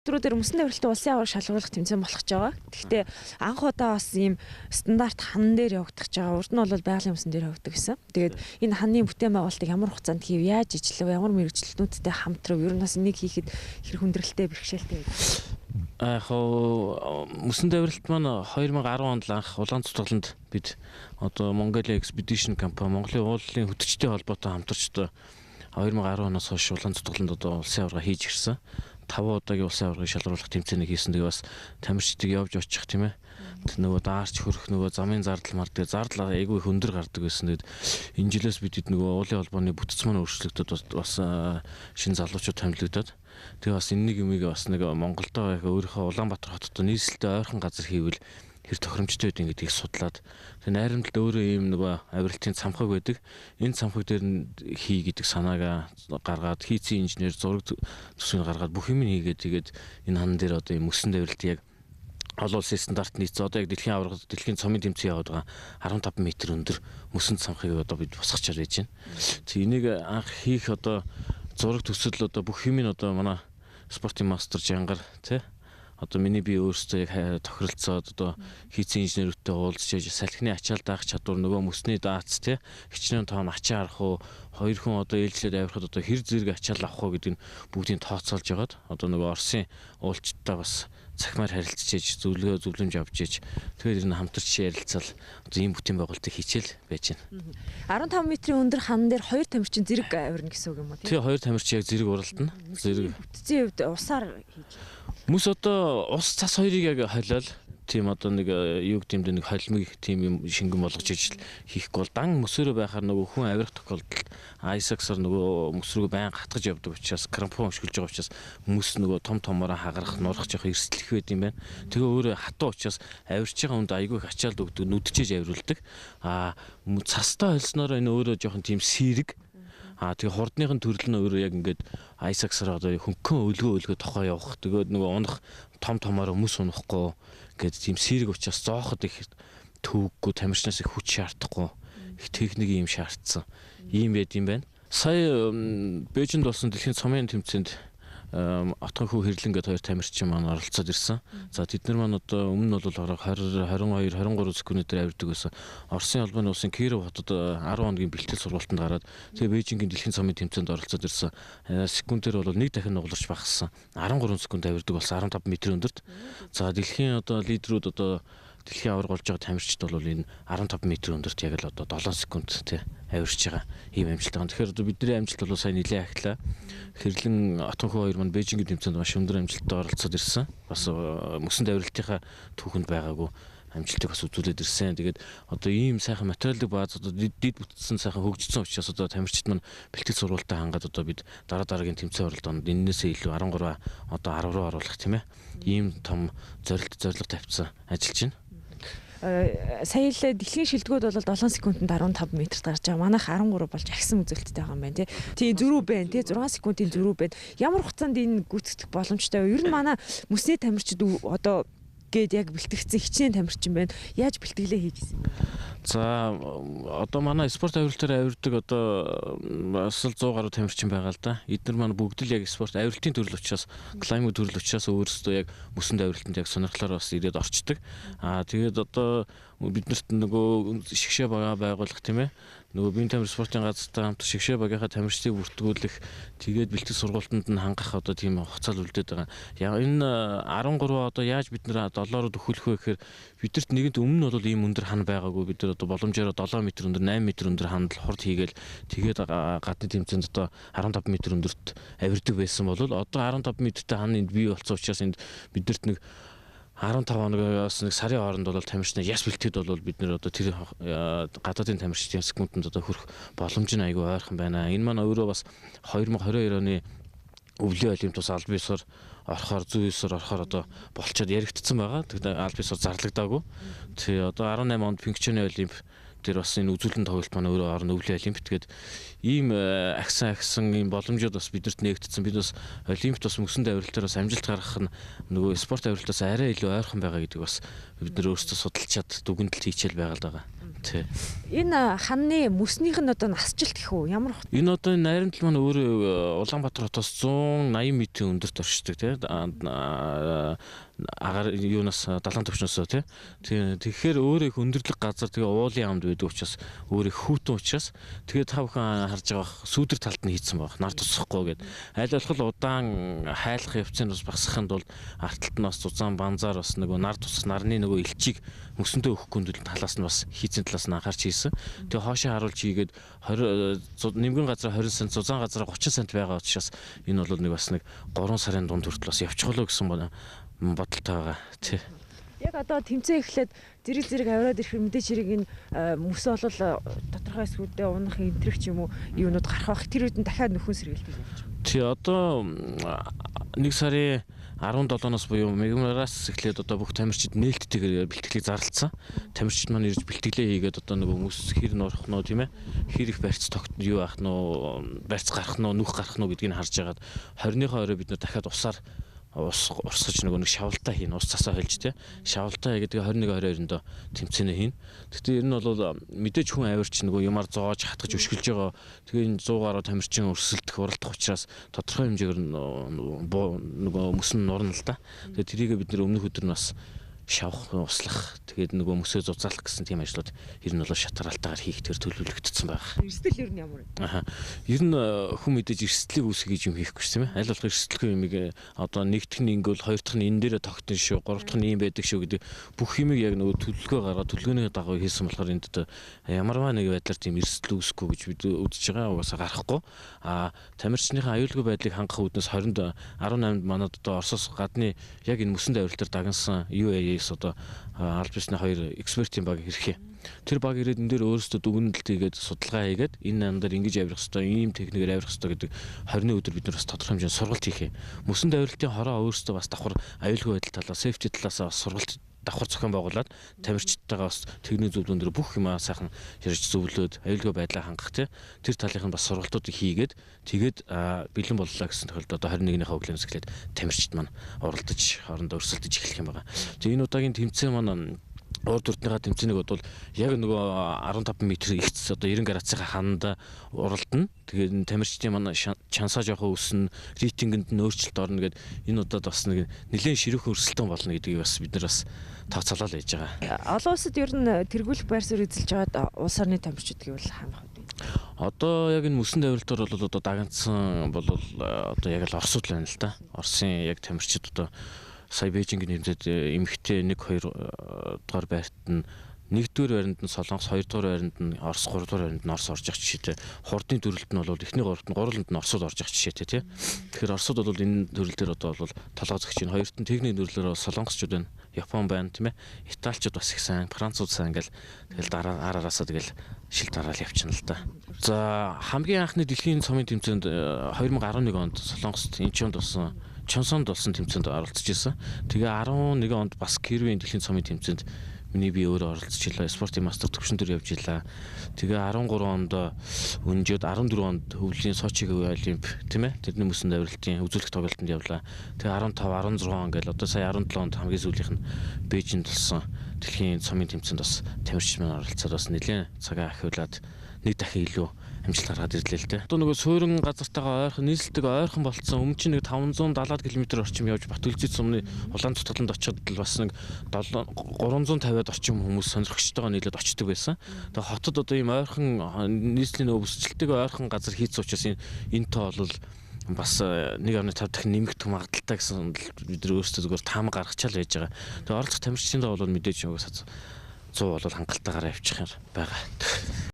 Түрүү дээр мөсөн давиралтай улсын аварга шалгаруулах тэмцээн болох гэж байгаа. Гэхдээ анх удаа бас ийм стандарт хан дээр явагдах гэж байгаа. Урд нь бол байгалийн мөсөн дээр явагддаг гэсэн. Тэгээд энэ ханны бүтээн байгуулалтыг ямар хугацаанд хийв, яаж ижлэв, ямар мэргэжилтнүүдтэй хамтрав, ер нь бас энийг хийхэд хэр хүндрэлтэй, бэрхшээлтэй вэ? Яг мөсөн давиралт маань 2010 онд л анх улаан цутгаланд бид одоо Mongolia Expedition компани Монголын уулын хөтчтэй холбоотой хамтарч одоо 2010 оноос хойш улаан цутгаланд одоо улсын аварга хийж ирсэн. 5 удаагийн улсын аваргыг шалгаруулах тэмцээнийг хийсэн. Тэгээ бас тамирчдыг явж очих тийм ээ. Нөгөө даарч хөрөх нөгөө замын зардал мар тэгээ зардал айгүй их өндөр гардаг байсан. Тэгээд энэ жилээс бид нөгөө уулын холбооны бүтэц маань өөрчлөгдөд бас шинэ залуучууд томилогдоод тэгээ бас энэ нэг юмыг бас нэг Монголдоо яг өөрийнхөө Улаанбаатар хотод нийслэлтэй ойрхон газар хийвэл хэр тохиромжтой байдیں гэдгийг судлаад тэгээ найрамдалд өөрөө ийм нөгөө авиралтын цамхаг байдаг. Энэ цамхаг дээр нь хий гэдэг санааг гаргаад хийцэн инженер зураг төсвийг гаргаад бүх юм хийгээд тэгээд энэ хан дээр одоо ийм мөсөн давиралт яг олон улсын стандарт нийцсэн. Одоо яг дэлхийн аварга, дэлхийн цомын тэмцээн яваад байгаа 15 м өндөр мөсөн цамхыг одоо бид босгочоор байж байна. Тэг энийг анх хийх одоо зураг төсөл одоо бүх юм нь одоо манай спортын мастер Жангар тий одоо миний би өөрсдөө яг тохиролцоод одоо хийцэн инженерүүдтэй уулзч салхины ачаал даах чадвар нөгөө мөсний даац тий хичнээн тоон ачаа арах уу хоёр хүн одоо ээлжлээд авирахад одоо хэр зэрэг ачаал авах уу гэдэг нь бүгдийг тооцоолж байгаад одоо нөгөө Оросын уулчтай бас цахимаар харилцаж зөвлөгөө зөвлөмж авч иж тэгээд энэ хамтарч ярилцаал одоо ийм бүтээн байгуулалтыг хийчихэл байж байна. 15 метрийн өндөр хан дээр хоёр тамирчин зэрэг авирна гэсэн үг юм уу тий? Тий, хоёр тамирчин яг зэрэг уралдана. Зэрэг бүтцийн хувьд усаар хийж. Мөс одоо ус цас хоёрыг яг холиол тийм одоо нэг юу гэдэг юм дэ нэг холимыг тийм юм шингэн болгож ижил хийхгүй бол дан мөсөөрөө байхаар нөгөө хүн авирах тохиолдолд айсаксаар нөгөө мөс рүү байн гатгаж явдаг учраас крампон өшгөлж байгаа учраас мөс нөгөө том томороо хагарах нурах жоох эрсдэл их байд юм байна. Тэгээ өөрөө хатуу учраас авирч байгаа хүнд айгүй их ачаалд өгдөг, нүдчээж авируулдаг. А цастай холснороо энэ өөрөө жоохон тийм сэрэг. А тэгээ хурдных нь төрөл нь өөрөө яг ингээд айсаксаар одоо хөнгөн өлгөө тохоо явах. Тэгээд нөгөө унах том томороо мөс унахгүй гээд тийм сэрэг учраас зооход их төвөггүй, тамирчнаас их хүч шаардахгүй, их техник юм шаардсан. Ийм байд юм байна. Сая Бээжинд болсон дэлхийн цомын тэмцээнд Отгон хүү Хэрлэн гэдэг хоёр тамирчин маань оролцоод ирсэн. За тэд нар маань одоо өмнө нь бол 20, 22, 23 секундээр авирдаг байсан. Оросын холбооны улсын Киров хотод 10 хоногийн бэлтгэл сургалтанд гараад тэгээ Бээжингийн дэлхийн цомын тэмцээнд оролцоод ирсэн. Секундээр бол нэг дахин нугаларч багассан. 13 секунд авирдаг болсон 15 м өндөрт. За дэлхийн одоо лидерүүд одоо дэлхийн аварга болж байгаа тамирчид бол энэ 15 м өндөрт яг л одоо 7 секунд тий авирч байгаа ийм амжилт байгаа. Тэгэхээр одоо бидний амжилт бол сайн нэлээд ахлаа. Хэрлэн Отгон хүү хоёр маань Бээжингийн тэмцээнд маш өндөр амжилттай оролцоод ирсэн. Бас мөсөн давиралтынхаа түүхэнд байгаагүй амжилтыг бас үзүүлээд ирсэн. Тэгээд одоо ийм сайхан материалын бааз одоо дид бүтцэн сайхан хөгжсөн учраас одоо тамирчид маань бэлтгэл сургуультаа хангаад одоо бид дараа дараагийн тэмцээн оролдоонд энэнээсээ илүү 13 одоо 10 руу оруулах тийм ээ. Ийм том зорилт зорилго тавьсан ажиллаж байна. Сая л дэлхийн шилдэгүүд бол 7 секундэд 15 метрт гарч байгаа. Манайх 13 болж ахисан үзүүлэлттэй байгаа юм байна тий. Тийм зөрүү байна тий. 6 секундын зөрүү байна. Ямар хугацаанд энэ гүйцэтгэх боломжтой вэ? Ер нь манай мөсний тамирчид одоо гээд яг бэлтгэгдсэн хичнээн тамирчин байна. Яаж бэлтгэлээ хийж ирсэн бэ? За одоо манай спорт авиралтаар авирдаг одоо бас л 100 гаруй тамирчин байгаа л да. Эднэр маань бүгд л яг спорт авиралтын төрөл учраас, клайминг төрөл учраас өөрсдөө яг мөсөнд авиралтанд яг сонирхлоор бас ирээд орчдөг. Аа тэгээд одоо биднэрт нөгөө шигшээ бага байгуулах тийм ээ. Нөгөө биеийн тамир спортын газартай хамт шигшээ багийнхаа тамирчдыг бүртгүүлэх, тэгээд бэлтгэл сургалтанд нь хангах одоо тийм хугацаал үлдээд байгаа. Энэ 13 одоо яаж бид нэр 7 руу дөхөлөх вэ гэхээр бидэрт нэгэнт өмнө нь бол ийм өндөр хан байгаагүй. Бид нар одоо боломжоор 7 м өндөр, 8 м өндөр ханд хурд хийгээл тэгээд гадны тэмцээнд одоо 15 м өндөрт авирдаг байсан бол одоо 15 м-тэй хан энд бий болсон учраас энд бидэрт нэг 15 хоногоос нэг сарын хооронд бол тамирчнаа яс бэлтгэд бол бид нэр одоо тэр гадаадын тамирчдын секундэд одоо хүрэх боломж нь айгүй ойрхон байна. Энэ маань өөрөө бас 2022 оны өвлийн олимп тус аль биесээр орохоор зүй ёсоор орохоор одоо болчоод яригдсан байгаа. Тэгэхээр аль биесээр зарлагдаагүй. Тэгээ одоо 18 онд Пхенчханы олимп тэр бас энэ үзүүлэн тоглолт маань өөрөө орно өвлийн олимпт гээд ийм агсан агсан ийм боломжууд бас бидэрт нээгдсэн. Бид бас олимпт бас мөсөн давиралтаар бас амжилт гаргах нь нөгөө спорт авиралтаас арай илүү ойрхон байгаа гэдэг бас бид нар өөрсдөө судалчаад дүгнэлт хийчихэл байгаа л байгаа. Тий. Энэ ханны мөснийх нь одоо насжилт гэх үү? Ямар хот? Энэ одоо Найрамдал маань өөрөө Улаанбаатар хотоос 180 метрийн өндөрт оршдог тий. Агаар юунаас далайн төвчнөөсөө тий. Тэгэхээр өөрөө их өндөрлөг газар, тэгээ уулын амд байдаг учраас өөр их хүүтэн учраас тэгээ та бүхэн харж байгаа сүүдэр талд нь хийцэн баг. Нар тусахгүй гэд. Аль болох удаан хайлах явцын бас багасгахын тулд арталт нь бас зузаан банзаар бас нөгөө нар тусах нарны нөгөө элчийг мөсөндөө өгөхгүй тул талаас нь бас хийцэн талаас нь анхаарч хийсэн. Тэгээ хоошоо харуулж хийгээд 20 нэмгэн газар 20 сент, зузаан газар 30 сент байгаа учраас энэ бол нэг бас нэг 3 сарын дунд хүртэл бас явчихлоо гэсэн бодолтой байгаа. Тий. Яг одоо тэмцээн эхлээд зэрэг зэрэг авираад ирэх мэдээж хэрэг энэ мөс бол тодорхой хэсгүүдээ унах энтрэх ч юм уу юунууд гарах бах. Тэр үед нь дахиад нөхөн сэргэлтийг явуулчих. Тий, одоо 1 сарын 17-оос буюу мегмараас эхлээд одоо бүх тамирчид нээлттэйгээр бэлтгэлийг зарлцсан. Тамирчид маань ирж бэлтгэлээ хийгээд одоо нөгөө мөс хэр нурах нь тийм хэр их барьц тогт юу байх нь барьц гарах нь нүх гарах нь гэдгийг харж агаад 20-ныхоо орой бид нэр дахиад усаар ус урсгаж нөгөө нэг шавлтаа хийн, ус цасаа хольж тий. Шавлтаа хийгээд тэгээ 21 22-нд тэмцээнэ хийн. Гэхдээ ер нь бол мэдээж хүн авирч нөгөө юмар зоож хатгаж өшгөлж байгаа. Тэгээ энэ 100 гаруй тамирчин өрсөлдөх, уралдах учраас тодорхой хэмжээгээр нөгөө мөс нь нурна л да. Тэгээ тэрийг бид нэр өмнөх өдөр нь бас шавах, услах, тэгээд нөгөө мөсөө зузаалах гэсэн тийм ажлууд ер нь бол шатгараалтайгаар хийх тэр төлөвлөгдсөн байгаа. Эрсдэл ер нь ямар вэ? Аха. Ер нь хүн мэдээж эрсдлийг үүсгэх гэж юм хийхгүй шүү, тийм ээ. Аль болох эрсдэлгүй юмыг одоо нэгдэх нь ингэвэл, хоёр дахь нь энэ дээрээ тогтно шүү, гурав дахь нь ийм байдаг шүү гэдэг бүх юмыг яг нөгөө төлөвлөгөө гаргаад төлөвлөгөөний дагуу хийсэн болохоор энд одоо ямарваа нэг байдлаар тийм эрсдэл үүсэхгүй гэж бид үзэж байгаа. Угаасаа гарахгүй. А тамирчныхаа аюулгүй байдлыг хангах үүднээс 20-нд 18-нд манад одоо Оросоос гадны яг энэ мөсөн давиралтаар дагнсан UAE одоо аль бисны хоёр экспертийн баг ирэх юм. Тэр баг ирээд энэ дээр өөрсдөө дүгнэлт хийгээд судалгаа хийгээд энэ нам дээр ингэж авирах ёстой, ийм техникээр авирах ёстой гэдэг 20-ны өдөр бид нар бас тодорхой хэмжээнд сургалт хийх юм. Мөсөн давиралтын хороо өөрсдөө бас давхар аюулгүй байдал талаас, сейфти талаас бас сургалт давхар зохион байгуулад тамирчдтайгаа бас техник зөвлөгөөн дээр бүх юмаа сайхан ярьж зөвлөөд аюулгүй байдлаа хангах тий. Тэр талынх нь бас сургалтуудыг хийгээд тэгээд бэлэн боллоо гэсэн тохиолдолд одоо 21-ний өглөөнөөс эхлээд тамирчид маань уралдаж хоорондоо өрсөлдөж эхлэх юм байна. Тэгээ энэ удаагийн тэмцээн маань урд урдныхаа тэмцээнийг бодвол яг нөгөө 15 м ихц одоо 90 градусынхаа ханд уралдана. Тэгээд тамирчдын манай чансаа жоохон өснө, рейтингэнд нь өөрчлөлт орно гэд энэ удаад бас нэг нэлээд ширүүхэн өрсөлдөөн болно гэдгийг бас бид нар бас тооцоолол хийж байгаа. Олон улсад ер нь тэргүүлэх байр суурь эзэлж байгаад улс орны тамирчид гэвэл хамах үү? Одоо яг энэ мөсөн давиралтаар бол одоо дагнцсан бол одоо яг л Оросууд л байна л да. Оросын яг тамирчид одоо сая Бээжингийн тэмцээд эмэгтэй 1 2 дугаар байрт нь 1-р байранд нь Солонгос, 2-р байранд нь Орос, 3-р байранд нь Орос орж явах жишээтэй. Хурдны төрөлд нь бол эхний гуравт нь гурванд нь Оросууд орж явах жишээтэй тий. Тэгэхээр Оросууд бол энэ төрөл дээр одоо бол толгой зөгч чинь. Хоёрт нь техникийн төрлөөр Солонгосчууд байна, Япон байна тийм ээ. Италичууд бас их сайн, Францууд сайн ингээл тэгэл дараа араасаа тэгэл шил дараал явчихна л да. За хамгийн анхны дэлхийн цомын тэмцээнд 2011 онд Солонгост Инчонд болсон Чонсонд болсон тэмцээнд оролцож исэн. Тэгээ 11 онд бас Кирвийн дэлхийн цомын тэмцээнд миний би өөрөө оролцож илаа. Спортын мастер төвшин дээр явж илаа. Тэгээ 13 онд өнжөөд 14 онд хөвлийн Сочигийн олимп тийм ээ. Тэрний мөсөн давиралтын үзүүлэх тоглолтод явлаа. Тэгээ 15 16 он гээл одоо сая 17 онд хамгийн сүүлийнх нь Бээжинд болсон дэлхийн цомын тэмцээнд бас тамирчид маань оролцоод бас нэлээд цагаа ахиулаад нэг дахин илүү амжилт гаргаад ирлээ л дээ. Одоо нөгөө суурин газартайгаа ойрхон нийслэлтэйг ойрхон болцсон. Өмнө чинь нэг 570 км орчим явж Батөлзий сумны улаан цутгаланд очиход л бас нэг 350-ад орчим хүмүүс сонирхогчтойгоо нийлээд очдөг байсан. Тэгээ хотод одоо ийм ойрхон нийслэлийн нөгөө бүсчлэлтэйг ойрхон газар хийцэн учраас энэ тоо бол бас 1.5 дахин нэмэгдэх магадлалтай гэсэн бид нар өөрсдөө зүгээр таамаг гаргачаал байж байгаа. Тэгээ оролцох тамирчдын тоо бол мэдээж угаасаа 100 бол хангалтайгаар явчих юм байгаа.